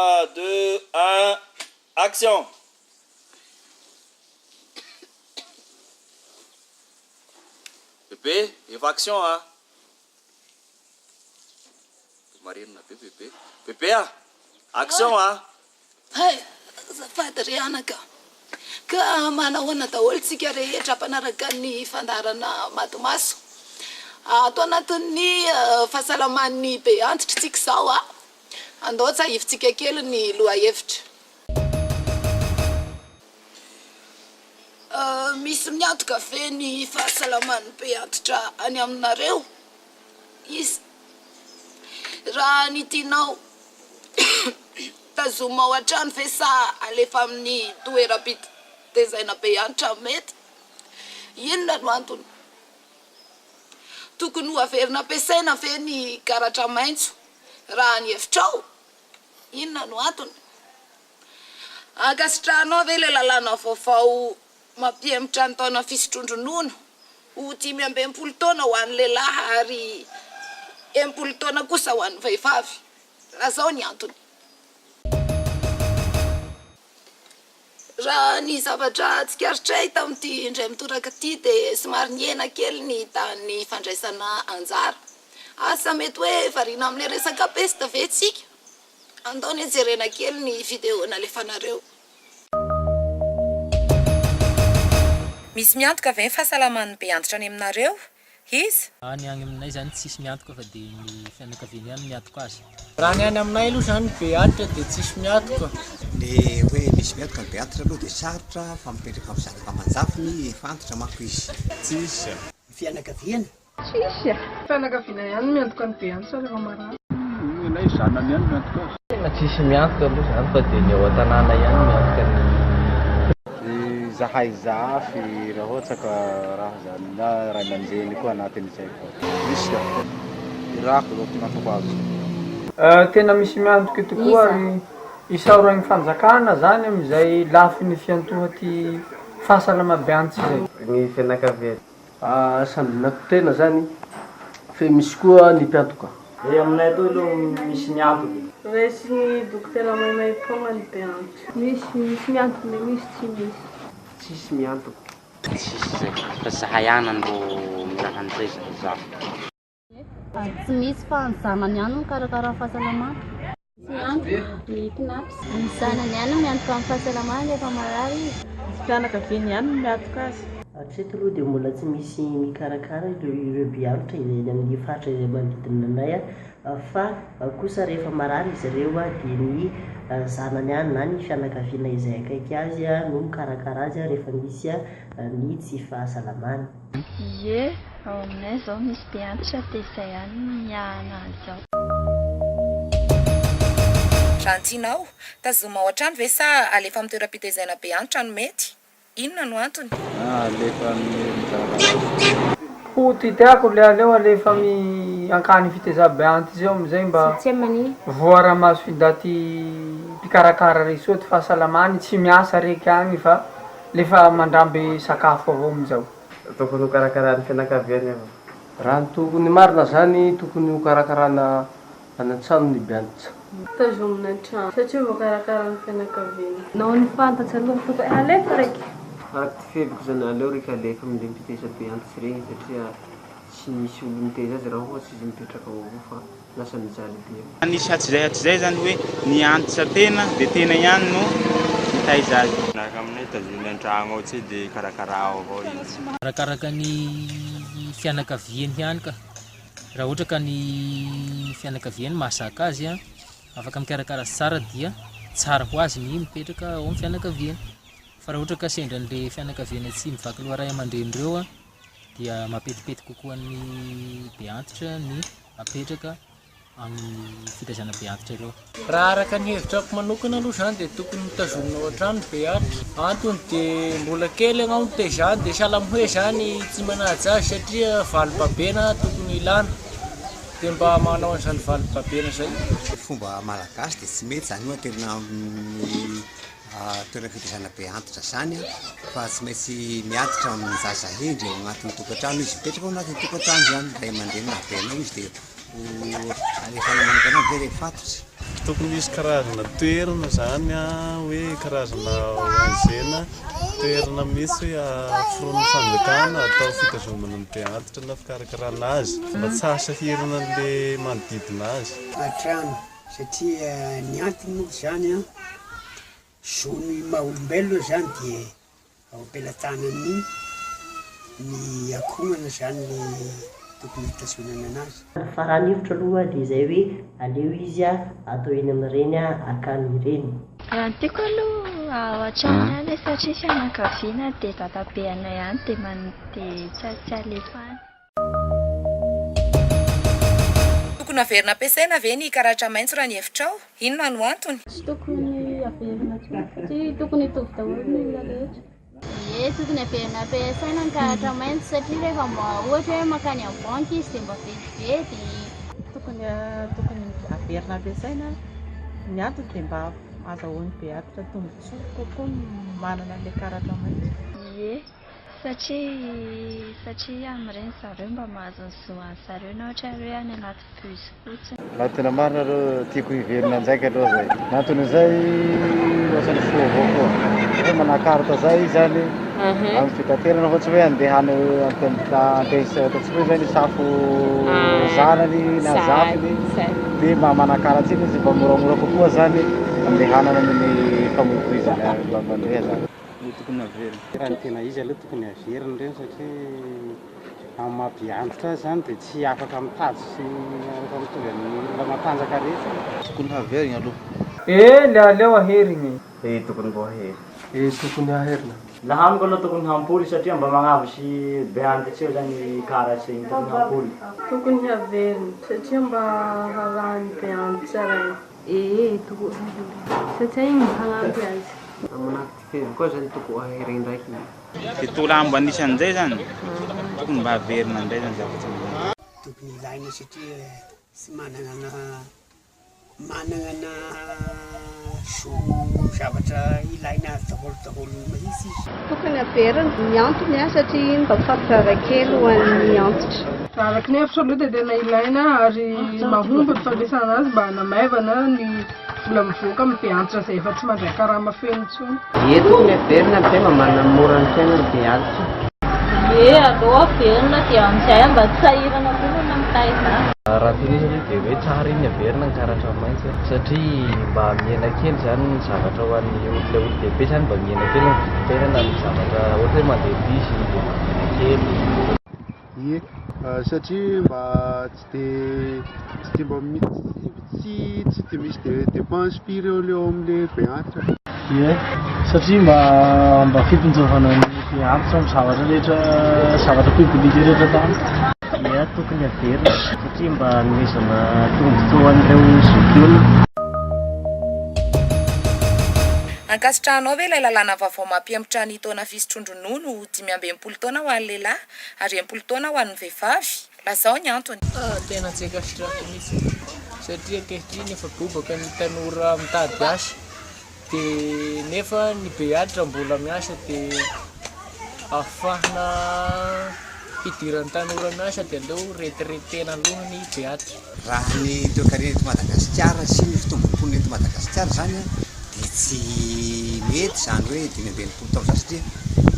3, 2, 1, action! Bebe, efa action a! Marenina be bebe. Bebe a! Action a! Hay, azafady ry anaka. Ka manahoana daholo tsika rehetra mpanaraka ny fandaharana Matomaso. Ato anatin'ny fahasalaman'ny be antitra tsika izao a. Andao tsahivintsika kely ny lohahevitra. Misy miantoka ve ny fahasalaman'ny be antitra any aminareo? Iza? Raha ny tianao tazomina ao an-trano ve sa alefa amin'ny toeram-pitezaina be antitra mety? Inona no antony? Tokony ho averina ampiasaina ve ny karatra maitso raha ny hevitrao? Inona no antony? Ankasitrahanao ve ilay lalàna vaovao mampihemotra ny taona fisotroan-dronono ho 65 taona ho an'ny lehilahy ary 60 taona kosa ho an'ny vehivavy? Lazao ny antony. Raha ny zavatra tsikaritray tamin'ity indray mitoraka ity dia somary nihena kely ny tahan'ny fandraisana anjara. Asa mety hoe variana amin'ilay resaka pesta ve tsika? Andao anie jerena kely ny video nalefanareo. Misy miantoka ve ny fahasalaman'ny be antitra any aminareo? Iza? Ny any aminay zany tsisy miantoka fa dia ny fianakaviany ihany no miantoka azy. Raha ny any aminay aloha zany be antitra dia tsisy miantoka. Le hoe misy miantoka ny be antitra aloha dia sarotra fa mipetraka amin'ny zanaka aman-jafiny efa antitra manko izy. Tsisy a! Ny fianakaviana. Tsisy a! Fianakaviana ihany no miantoka ny be antitra rehefa marary. Ny anay zanany ihany no miantoka azy. Tena tsisy miantoka aloha zany fa dia ny ao an-tanàna ihany no miantoka ny. Izahay zafy raha ohatra ka raha zany na ray aman-dreny koa anatin'izay koa. Misy ka. Irako zao ty miantoka azy. Tena misy miantoky tokoa ary isaoragny fanjakana zany amizay lafiny fiantoha ty fahasalama beantitsy zay. Ny fianakaviany. Sambinako tena zany fe misy koa ny mpiantoka. E aminay atoy aloha misy miantoka e. Raisin'ny dokotera maimaimpoagna ny be antitra. Misy, misy miantoka de misy tsy misy. Tsisy miantoka. Tsisy zay fa zahay ana ndro miraha an'izay zahay zafy. Tsy misy fa ny zanany ihany no mikarakara ny fahasalamana. Tsy miantoka ny CNaPS. Ny zanany ihany no miantoka ny fahasalamany rehefa marary izy. Ny fianakaviany ihany no miantoka azy. Hatreto aloha dia mbola tsy misy mikarakara ireo ireo beantitra izay eny amin'ny faritra izay manodidina anay fa kosa rehefa marary izy ireo dia ny zanany ihany na ny fianakaviana izay akaiky azy no mikarakara azy rehefa misy ny tsy fahasalamany. Ie, ao aminay izao misy be antitra dia izay ihany no miahana azy ao. Raha ny tianao, tazomina ao an-trano ve sa alefa amin'ny toeram-pitezaina be antitra no mety? Inona no antony? Alefa amin'ny mikarakara. Ho ty tiako le aleo alefa amy ankany fiteza be antitsy eo amizay mba voaramaso ndaty mpikarakara rey soa ty fahasalamany tsy miasa reky agny fa Lefa mandramby sakafo avao amin'izao. Tokony ho karakaran'ny fianakaviany avao. Raha ny tokony marina zany tokony ho karakarana any an-trano ny beantitra. Tazomina an-trano satria voakarakaran'ny fianakaviana. Nao ny fantatsa aloha tokony alefa raiky. Araka ty fiheviko zany aleo reka alefa amle mpiteza be antitsy regny satria tsy misy olo miteza azy raha ohatsy izy mipetraka ao avao fa lasa mijaly be. Nisy hatrizay hatrizay zany hoe ny antitra tena de tena ihany no mitaiza azy. Miaraka aminay tazominy antragno ao tse de karakarao avao izy. Arakaraka ny fianakaviany ihany ka. Raha ohatra ka ny fianakaviany mahazaka azy, afaka mikarakara azy tsara dia tsara ho azy ny mipetraka ao amin'ny fianakaviany. Fa raha ohatra ka sendra an'le fianakaviana tsy mivaky loha ray aman-dreny ireo dia mampetipety kokoa ny be antitra ny apetraka amin'ny fitaizana be antitra ireo. Raha araka ny hevitrako manokana aloha izany dia tokony hotazomina ao an-trano ny be antitra. Antony dia mbola kely ianao mitaiza azy dia sahala amin'ny hoe izany tsy manaja azy satria valim-babena tokony ilana dia mba manao an'izany valim-babena izay. Fomba malagasy dia tsy mety izany hoe aterina amin'ny Toerana fitaizana be antitra izany fa tsy maintsy miantitra amin'ny zaza hendry ao anatin'ny tokantrano izy, mipetraka ao anatin'ny tokantrano izany, ray aman-dreny nahabe anao izy dia ho alefanao manokana any ve rehefa antitra? Tokony hisy karazana toerana izany hoe karazana ONG na toerana mihitsy hoe foronin'ny fanjakana atao fitazomana ny be antitra na fikarakarana azy mba tsy hahasahirana an'ilay manodidina azy. An-trano satria ny antony moa izany an, zon'ny maha olombelona izany dia Ao am-pelatanan'ny ny ankohonana izany ny tokony hitazonana anazy. Fa raha ny hevitro aloha dia izay hoe aleo izy atao eny amin'ireny akany ireny. Raha ny tiako aloha ao an-trano ihany e satria fianakaviana dia dadabe anay any dia man- dia tsy alefa any. Tokony haverina ampiasaina ve ny karatra maitso raha ny hevitrao? Inona no antony? Tsy tokony haverina intsony satria tokony hitovy daholo ny olona rehetra. Ie, tokony haverina ampiasaina ny karatra maitso satria rehefa mba ohatra hoe mankany amin'ny banky izy dia mba vetivety. Tokony tokony haverina ampiasaina, ny antony dia mba azahoan'ny be antitra tombotsoa kokoa ny manana an'ilay karatra maitso. Ie, Satria satria amin'ireny zareo mba mahazo ny zo an'i zareo na ohatra hoe any anaty bus fotsiny. Raha tena marina aloha tiako hiverina ndraiky aloha zay. Ny anton'izay ohatran'ny soa avao koa. Hoe mana carte zay izy zany amin'ny fitaterana fa tsy hoe andeha any anteha ataontsika hoe zany hisafo zanany na zafiny dia mba mana carte iny izy mba moramora kokoa zany andehanana amin'ny famoivoizana mba mandeha zany. no tokony haverina. Raha ny tena izy aloha tokony haverina ireny satria amin'ny maha be antitra azy izany dia tsy afaka mitady sy afaka mitovy amin'ny olona matanjaka rehetra. Tokony haverigna aloha. Eh le aleo aherigny. Eh tokony mbô ahery. Eh tokony aherina. Laha amiko aloha tokony hampoly satria mba magnavotry be antitsy eo zany karatsy igny tokony hampoly. Tokony haverina satria mba harahan'ny be antitra rainy. Ee, tokony haverina satria igny mba hagnampy azy. Manahaka ty fehiny koa zany toko aheregny ndraiky. De tolambo anisan'izay zany, tokony mba averina indray zany zavatra magnano. Tokony ilaina satria tsy manana na manana na zo zavatra ilaina daholo daholo mihitsy izy. Tokony averina. Ny antony satria iny mba mifampizara kely ho an'ny antitra. Raha araka ny hevitro aloha dia tena ilaina ary mahomby ny fampiasana azy mba hanamaivana ny vola mivoaka amin'ny be antitra izay efa tsy mandray karama feno intsony. Ie tokony averina amizay mba manamora ny fiainany be antitra. Ie aleo averina dia amin'izay mba tsy sahirana koa ny olona mitaiza azy. Raha tena izy aloha dia hoe tsara iny averina ny karatra maitso e, satria mba mihena kely izany ny zavatra ho an'ny olona olon-dehibe izany mba mihena kely ny vidim-piainana amin'ny zavatra ohatra hoe mandeha bus dia mba mihena kely. Ie, satria mba tsy de tsy de mba tsy tsy de misy dépense firy eo eo amin'le be antitra. Ie, satria mba mba fitsinjovana ny be antitra amin'ny zavatra rehetra zavatra public rehetra atao. Ie, tokony haverina satria mba hanomezana tombotsoa ho an'ireo zokiolona. Ankasitrahanao ve ilay lalàna vaovao mampihemotra ny taona fisotroan-dronono ho 65 taona ho an'ny lehilahy ary 60 taona ho an'ny vehivavy? Lazao ny antony. Tena tsy ankasitrahako mihitsy satria ankehitriny efa bobaka ny tanora mitady asa dia nefa ny be antitra mbola miasa dia ahafahana hidiran'ny tanora miasa dia aleo retraitena aloha ny be antitra. Raha ny toekarena eto Madagasikara sy ny fitombon'ny mponina eto Madagasikara izany dia tsy mety izany hoe 65 taona izany satria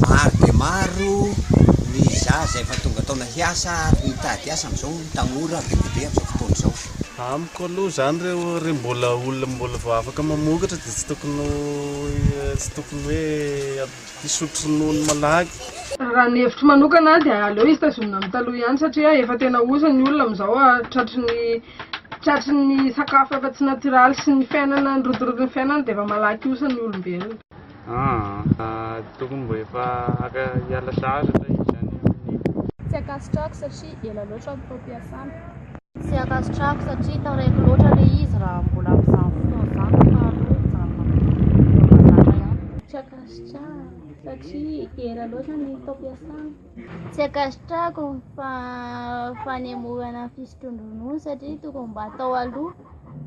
maro dia maro ny zaza efa tonga taona hiasa ary mitady asa amin'izao ny tanora be dia be amin'izao fotoana izao. Amiko aloha izany re re mbola olona mbola vao afaka mamokatra dia tsy tokony ho tsy tokony hoe hisotro ronono malaky. Raha ny hevitro manokana dia aleo izy tazomina amin'ny taloha ihany satria efa tena osa ny olona amin'izao tratry ny tratry ny sakafo efa tsy natioraly sy ny fiainana ny rodorodon'ny fiainana dia efa malaky osa ny olombelona. Aa tokony mbo efa haka hiala sasatra izy zany amin'ny. Tsy ankasitrahako satria ela loatra ny taom-piasana. Tsy ankasitrahako satria taraiky loatra ilay izy raha mbola amin'izany fotoana izany fa aleo mijanona amin'ny mahazatra ihany. Tsy ankasitrahako satria ela loatra ny taom-piasana. Tsy ankasitrahako ny fanemorana ny fisotroan-dronono satria tokony mba atao aloha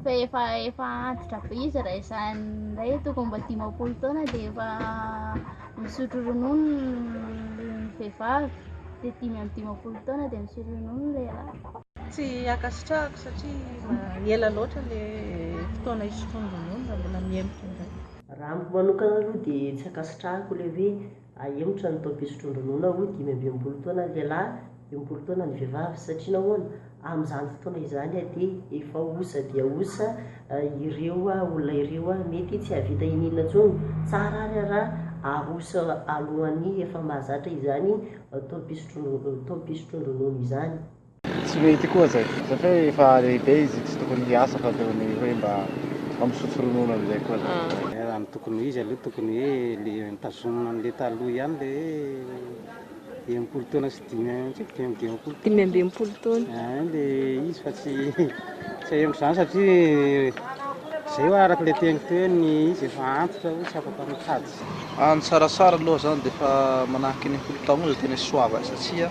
fa efa efa antitra be izy raha izany indray tokony mba 50 taona dia efa misotro ronono ny vehivavy dia 55 taona dia misotro ronono ny lehilahy. Tsy ankasitrahako satria ela loatra ilay fotoana hisotroany ronono raha mbola mihemotra indray. Raha amiko manokana aloha dia tsy ankasitrahako ilay hoe ahemotra ny taom-pisotroan-dronono ho 65 taona ny lehilahy, 60 taona ny vehivavy satria nahoana? Amin'izany fotoana izany dia efa osa dia osa ireo olona ireo, mety tsy hahavita ininona intsony. Tsara ary raha aroso alohan'ny efa mahazatra izany taom-pisotroan-dronono izany. Tsy mety koa zay, satria efa lehibe izy tsy tokony hiasa fa tokony hoe mba mba misotro ronono amizay koa zay. Raha ny tokony ho izy aloha tokony hoe le nitazomina an'le taloha ihany le hoe 60 taona sy dimy tsy haiko 55 taona. 65 taona. Ein le izy fa tsy tsy ahemotra izany satria zay hoa araka le teniko teo hoe ny izy efa antitra hoy tsy afaka mitady. Ny tsaratsara aloha zany dia efa manahaky ny 60 taogno izy tena soava satria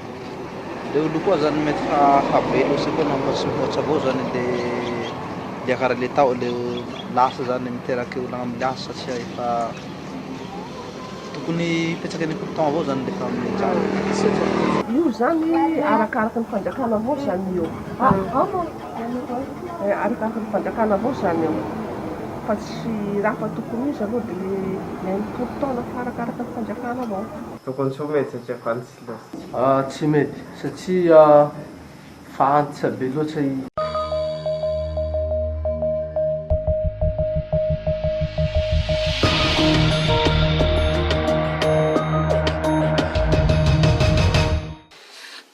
le olo koa zany mety fa fa be loatry koa na mba tsy mihoatra avao zany le le karaha le tao le lasa zany miteraky olagna amle asa satria efa tokony hipetraky 60 taogno avao zany lefa mijaly. Io zany arakaraka ny fanjakana avao zany io arakaraka ny fanjakana avao zany io fa tsy raha fa tokony izy aloha de le 60 taona fa arakaraka ny fanjakana avao. Tokony tsy ho mety satria efa antsy loatra. Ah tsy mety satria fa antitra be loatra i.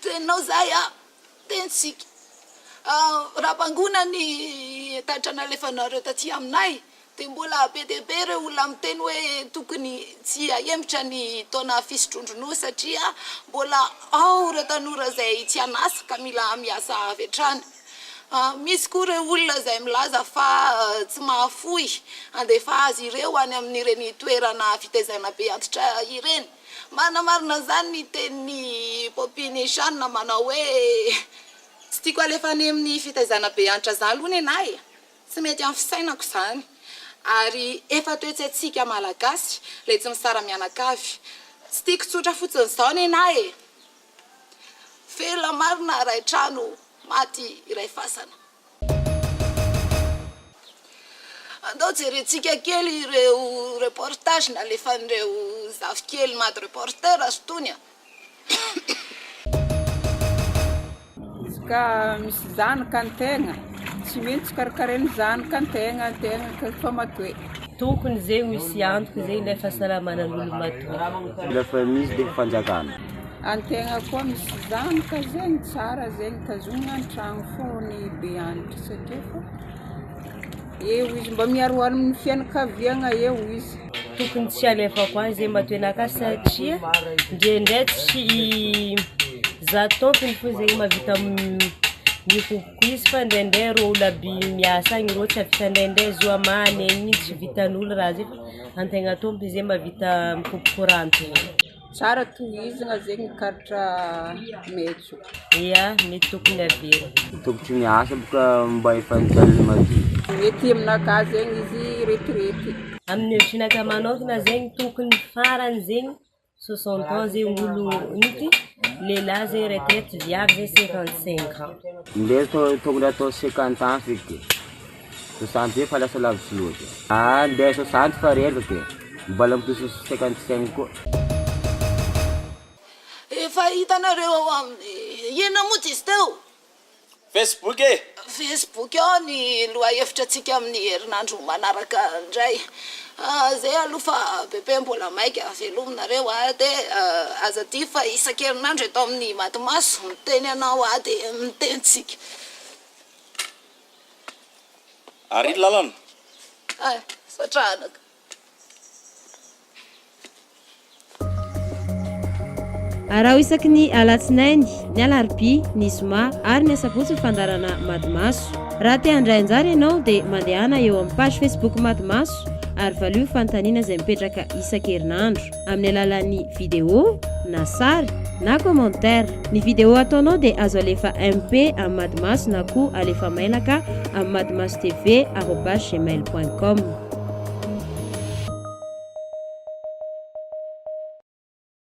Teninao zay a! Tenintsika. Raha bangoina ny taitra nalefanareo taty aminay dia mbola be dia be ireo olona miteny hoe tokony tsy hahemotra ny taona fisotroan-dronono satria mbola ao ireo tanora izay tsy an'asa ka mila miasa avy hatrany. Misy koa ireo olona izay milaza fa tsy mahafoy handefa azy ireo any amin'ireny toerana fitaizana be antitra ireny. Manamarina an'izany ny tenin'i Poppy Nishan manao hoe, Tsy tiako alefa any amin'ny fitaizana be antitra izany aloha nenaha e! Tsy mety amin'ny fisainako izany. Ary efa toe-tsaintsika Malagasy ilay tsy misara-mianakavy. Tsy tiako tsotra fotsiny izao nenaha e! Velona marina ray trano, maty iray fasana. Andao jerentsika kely ireo reportage nalefan'ireo zafikely Mad Reporter ry Tony a! Izy ka misy zanaka antegna, tsy maintsy karakarainy zanaka antegna, antegna ka efa matoe. Tokony zegny misy antoko zegny le fahasalamanan'olo matoa. La famille de fanjakana. Antegna koa misy zanaka zegny tsara zegny tazomina antragno fô ny be antitra satria fô eo izy mba miaroaro amin'ny fianakaviagna eo izy. Tokony tsy alefako any zegny matoenakahy satria ndraindray tsy za tompony fô zegny mahavita mikopoko izy fa ndraindray rô olo aby miasa agny rô tsy ahavita ndraindray zo amany igny tsy vitan'olo raha zay fa antegna tompony zegny mahavita mikopoko rahan-tegna. Tsara tohizana zegny ny karatra maitso. Ia, mety tokony averina. Tokotry ny asa boka mba efa nijaly madio. Mety aminakahy zegny izy retirety. Amin'ny hevitrinakahy manokana zegny tokony farany zegny 60 ans zegny olo inty, lehilahy zegny retraite, viavy zegny 55 ans. Ndre tokony atao 50 ans feky e, 60 efa lasa lavitry loatra. Ah nde 60 fa reraka ke, mbola mitovy 55 koa. Efa hitanareo ao amin'ny inona moa izy teo? Facebook e! Facebook ao ny lohahevitra antsika amin'ny herinandro manaraka indray. Zay aloha fa bebe mbola maika, veloma nareo a, de aza adino fa isan-kerinandro eto amin'ny Maty Maso, miteny anao aho de miteny tsika. Ary iny lalana? Ay, misaotra anaka. Araho isaky ny alatsinainy, ny alarobia, ny zoma ary ny asabotsy ny fandaharana Madimaso. Raha te handray anjara ianao dia mandehana eo amin'ny page Facebook Madimaso ary valio ny fanontaniana izay mipetraka isan-kerinandro amin'ny alalan'ny vidéo na sary na commentaire. Ny vidéo ataonao dia azo alefa MP amin'ny Madimaso na koa alefa mailaka amin'ny madimasotv arobase gmail point com.